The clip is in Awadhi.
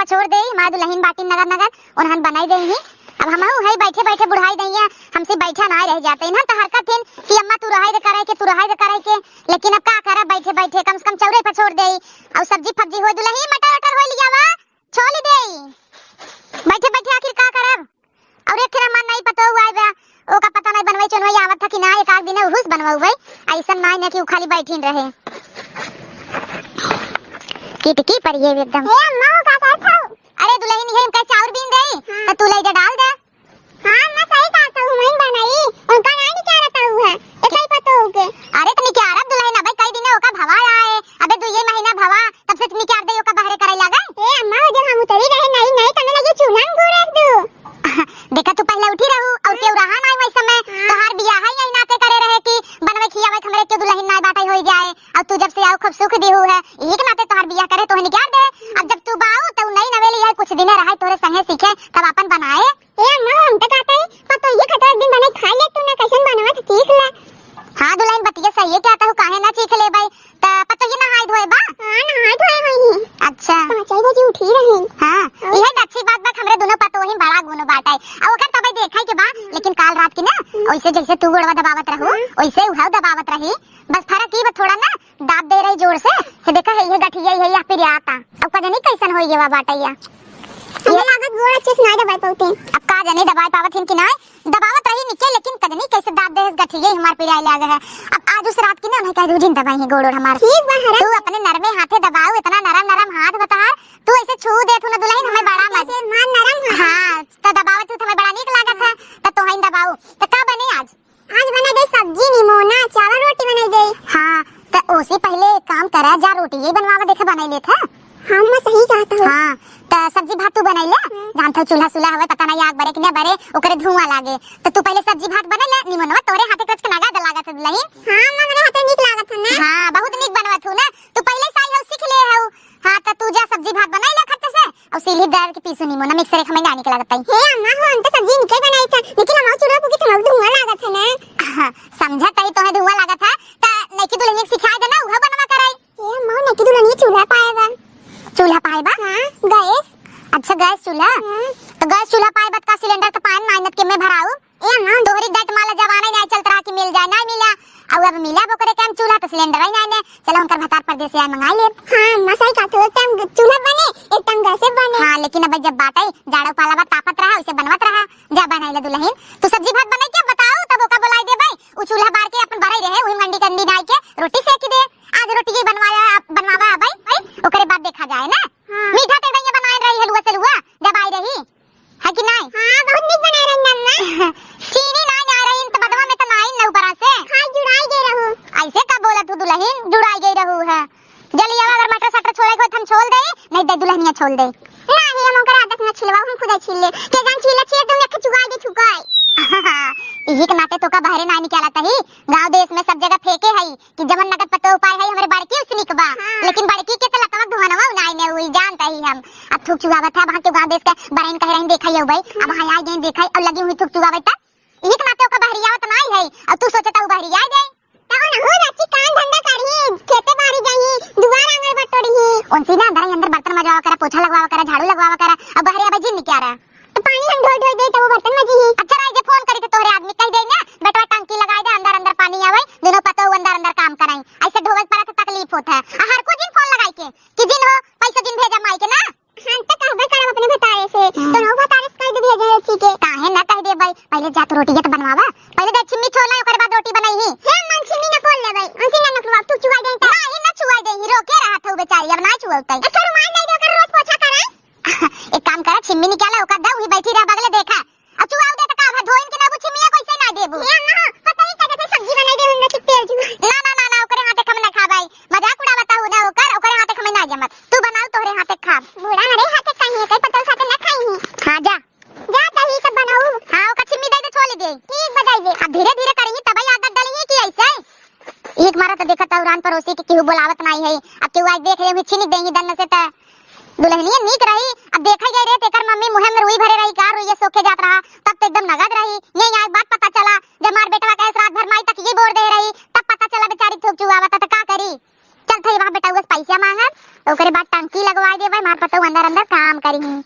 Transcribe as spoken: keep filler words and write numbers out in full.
पछोर देई, हमार दुलहिन बाटिन नगर नगर, उन्हन बनाई देई ही। अब हमहू है बैठे बैठे बुढ़ाई दइया, हमसे बैठा नाहीं रह जाते। इन्हन त हरकत हिन कि अम्मा तू रहाई दे करे के, तू रहाई दे करे के, लेकिन अब का करब बैठे बैठे, कम से कम चौरे पछोर देई। अउर सब्जी फब्जी होई दुलहिन, मटर वटर होई लियावा, छोली देई। बैठे बैठे आखिर का करब? अउर एक ठे हमार नई पतोहू आए बा, ओका पता नाहीं बनवई चोनवई आवत ह कि नाहीं, एक आध दिन उहुस बनवउबे। अइसन नाहीं न कि उ खाली बैठिन रहे। किटकी पर ये एकदम। ए अम्मा, वो का करत हऊ? अरे दुलहिन, ये इनका चाउर बीन रही, हाँ। त तू लइ जा डाल दे। हाँ अम्मा, सही कहत हऊ, हमहिन बनाई, उनका नाहीं निकारत हऊ है, एकई पतोहू के। अरे त निकारब दुलहिन, अबे कई दिन ओका भवा आए, अबे दुइये महीना भवा, तब से निकार दे ओका बहरे करे लागे। ए अम्मा, वो जब हम उतरी रहे नई नई, तने लगे चूल्हा में गूड़े दू। देखा, तू पहले उठी रहू अउर केहू रहा नाहीं वही समय। हाँ। तोहार बियाह ही यही नाते करे रहे कि बनवे खियावे के हमरे के दुलहिन नाहीं बाटे होई जाए। अउर तू जब से आऊ खूब सुख दिहू है, यही के नाते तोहार बियाह करे तोहे निकार दे। अब जब तू बाऊ त उ नई नवेली है, कुछ दिने रहे तोहरे संगे सीखे, तब आपन बनाए। ए अम्मा, हम त कहत हई, पतोहिए खतरा एक दिन बनाई खा ले, तू ना कैसन बनवत सीख ले। हाँ दुलहिन, बतिया सही है, कहत हऊ काहे ना सीख लेबे। त पतोहिया नहाए धोए बा? हाँ, नहाए धोए होई। अच्छा। पाँचे बजे उठी रही। हाँ, और? इहे त अच्छी बात बा, हमरे दुनो पतोहिन बड़ा गुण बाटे। अब ओकर तबे देखे के बा, हम्म। लेकिन काल रात की ना, हम्म। वैसे जैसे तू गोड़वा दबावत रहू, हाँ। वैसे उहउ दबावत रही। बस फर्क ई बा थोड़ा ना, दाब दे रही जोर से। हे देखा है, ये गठिया है, या फिर आता। अब का जानी कैसन होई गवा बाटे या। हमें लागत गोड़ अच्छे से ना दबाए पावते। अब का जानी दबाए पावत हिन कि ना, दबावत रही निके, लेकिन कजनी कैसे दाब देहस गठिये हमार पिराए लागे है। अब आज उस रात की ना उन्हें कह दू जिन दबाई है गोड़ ओड़ हमार। ठीक बा, हरक तू अपने नरमे हाथे दबाऊ, इतना नरम नरम हाथ बा तोहार, तू ऐसे छू देत हू ना दुलहिन, हमें बड़ा मजा। जैसे मार नरम है। हाँ, त दबावत हू त हमें बड़ा नीक लागत है, त तोहइन दबाऊ। त का बने आज? आज बना दे सब्जी निमोना, चावल रोटी बना दे। हाँ, त ओसे पहले एक काम करा, जा रोटी ये बनवावा, देखे बनाई लेत है। हाँ, मैं सही कहत हूँ। हाँ, त सब्जी भात तू बनाई ले, हम्म। जानत हो चूल्हा सुल्हा हवे, पता नहीं आग बरे कि ना बरे, ओकरे धुआं लागे। त तू पहले सब्जी भात बनाई ले, निमोनवा तोरे हाथे कच के नगद लागत है दुलहिन। हाँ, अम्मा, मेरे हाथे नीक लागत है ना। हाँ, बहुत नीक बनवत हूँ ना, तू पहले से आई हऊ, सीख ले हऊ। हाँ, त तू जा सब्जी भात बनाई ले खट्टे से, अउर सीली दार के पीसू निमोना, मिक्सर एक हमें ना नीक लागत है। हे अम्मा हो, हम त सब्जी निके बनाई था, लेकिन हमार चूल्हा फूकी त हमार धुआं लागत है ना। हाँ, समझत हई तोहे धुआं लागत है, त नइकी दुलहिन के सिखाई देना, उहे बनवा कराई। ए अम्मा, नइकी दुलहिन चूल्हा पाए बा। चूल्हा पाए बा? हाँ, गैस। अच्छा, गैस चूल्हा? हाँ। त गैस चूल्हा पाए बा, त का सिलेंडर त पाए ना, इनत के में भराऊ? ए अम्मा, तोहरी गैस माला जमाना ही नाहीं चलत रहा कि मिल जाए, नाहीं मिला। अउ अब मिला ओकरे काम चूल्हा, त सिलेंडर ही नाहीं ने। चला, उनकर भतार परदेस से आए, मंगाई ले। हाँ अम्मा, सही कहत हो, एक टाइम चूल्हा बने, एक टाइम गैसे बने। हाँ, लेकिन अब जब बाटे, जाड़ो पाला बा, तापत रहा, उसे बनवत रहा। जा बनाई ले दुलहिन, तू सब्जी भात बनाई के बताऊ, तब ओका बोलाई देबे। उ चूल्हा बार के अपन बरई रहे, उही मंडी कंडी नाई के रोटी सेक दे। आज रोटी ही बनवाया, बनवावा अबे, ओकरे बाद देखा जाए ना। हाँ। मीठा ते दइया बनाए रही, हलुआ सलुआ, जब आई रही, है कि नाहीं? हाँ, बहुत नीक बनाए रही अम्मा। चीनी नाहीं आ रही, त बदवा में त नाहीं न ऊपरा से। हाँ, जुड़ाई गए रहू। ऐसे का बोलत हू दुलहिन, जुड़ाई गए रहू है। जलिया अगर मटर सटर छोले को हम छोल दे, नहीं दे दुलहिनिया छोल दे। नहीं, हम ओकर आदत ना छिलवाऊ, हम खुदे छील ले। के जान छीले छिए तुम एक चुगाई दे चुकाई। इही के नाते तोका बहरे ना निकालत ही। गांव देश में सब जगह फेंके हई कि जवन नगद पतो उपाय हई हमरे बड़की उसनिक बा। हाँ। लेकिन बड़की के त लतवा धुआनवा नाई ने हुई जानत ही हम। अब थूक चुगावत है, वहां के गांव देश के बरइन कह रही देखा ही हो भाई। अब हाँ। हाँ आई गई देखा ही और लगी हुई थूक चुगावे तक। इही के नाते ओका बहरियावत नाई है। और तू सोचता हूँ बहरिया जाए। त ओनहु रची काम धंधा करही, खेते बारी जाही, दुआर आंगन बटोरही। उनसे ना अंदर ही अंदर बर्तन मजवावा करा, पोछा लगवावा करा, झाड़ू लगवावा करा, अब बहरे आवे जिन क्या रहा? त पानी हम ढोई ढोई दे, तब वो बर्तन मजी ही। अच्छा रहा, जे फोन करी त तोहरे आदमी कह दे ना, बेटवा टंकी लगाई दे, अंदर अंदर पानी आवे, दुनो पतो अंदर अंदर काम कराई। ऐसे ढोवे पड़ा त तकलीफ होत है। आ हर को जिन फोन लगाई के, कि जिन हो, पैसा जिन भेजा माई के ना। हम त कहबे करब अपने भतारे से, हम्म। तो नौ भतारे से कह देबी अजय अच्छी के। काहे ना कह देबे? पहले जा तो रोटी त बनवावा, पहले दे छिम्मी छोला, ओकर बाद रोटी बनाई ही। हे मन छिम्मी न खोल लेबे, उनसे ना नकलवा, तू चुआ दे त। नाही ना चुआ दे ही, रोके रहत हऊ बेचारी, अब ना चुआ उतई। अच्छा रुमाल दे दे, ओकर रोज पोछा करे। एक काम करा, छिम्मी निकाला, ओकर दा, वही बैठी रह, बगले देखा। अब चुआऊ दे त का भा धोइन के ना बुझी मियाँ कैसे ना देबू? हे अम्मा हो, पता ही का जैसे सब्जी बनाई दे, उनमें से तेल जुआ। ना, ना, ना, ना, ओकरे हाथे हम ना खाबाई। मजाक उड़ावत हऊ ना ओकर, ओकरे हाथे हम ना जमत। तू बनाऊ तोहरे हाथे खाब। बूढ़ा हरे हाथे खाई है, कई पतल खाते ना खाई है। हाँ, जा। जा, दही सब बनाऊ। हाँ, ओकर छिम्मी दे दे, छोले दे। ठीक बा, दे दे। अब धीरे धीरे करिही, तबे आदत डलिही कि ऐसे? एक मारा त देखत हऊ रान परोसी के केहू बोलावत नाई है। अब केहू आज देख ले, हुई छिनिक देही दन्न से त दुलहनिया नीक रही। अब देखा गए रे, तेकर मम्मी मुहे में रुई भरे रही, का रुई सोखे जात रहा, तब तो एकदम नगद रही। ये यहाँ एक बात पता चला, जब मार बेटवा कहे रात भर माई तक ये बोर दे रही, तब पता चला बेचारी थूक चुआवत त का करी। चल थई वहाँ बेटा उस पैसा मांगब, ओकरे बाद टंकी लगवा देबे, मार पतऊ अंदर अंदर काम करी।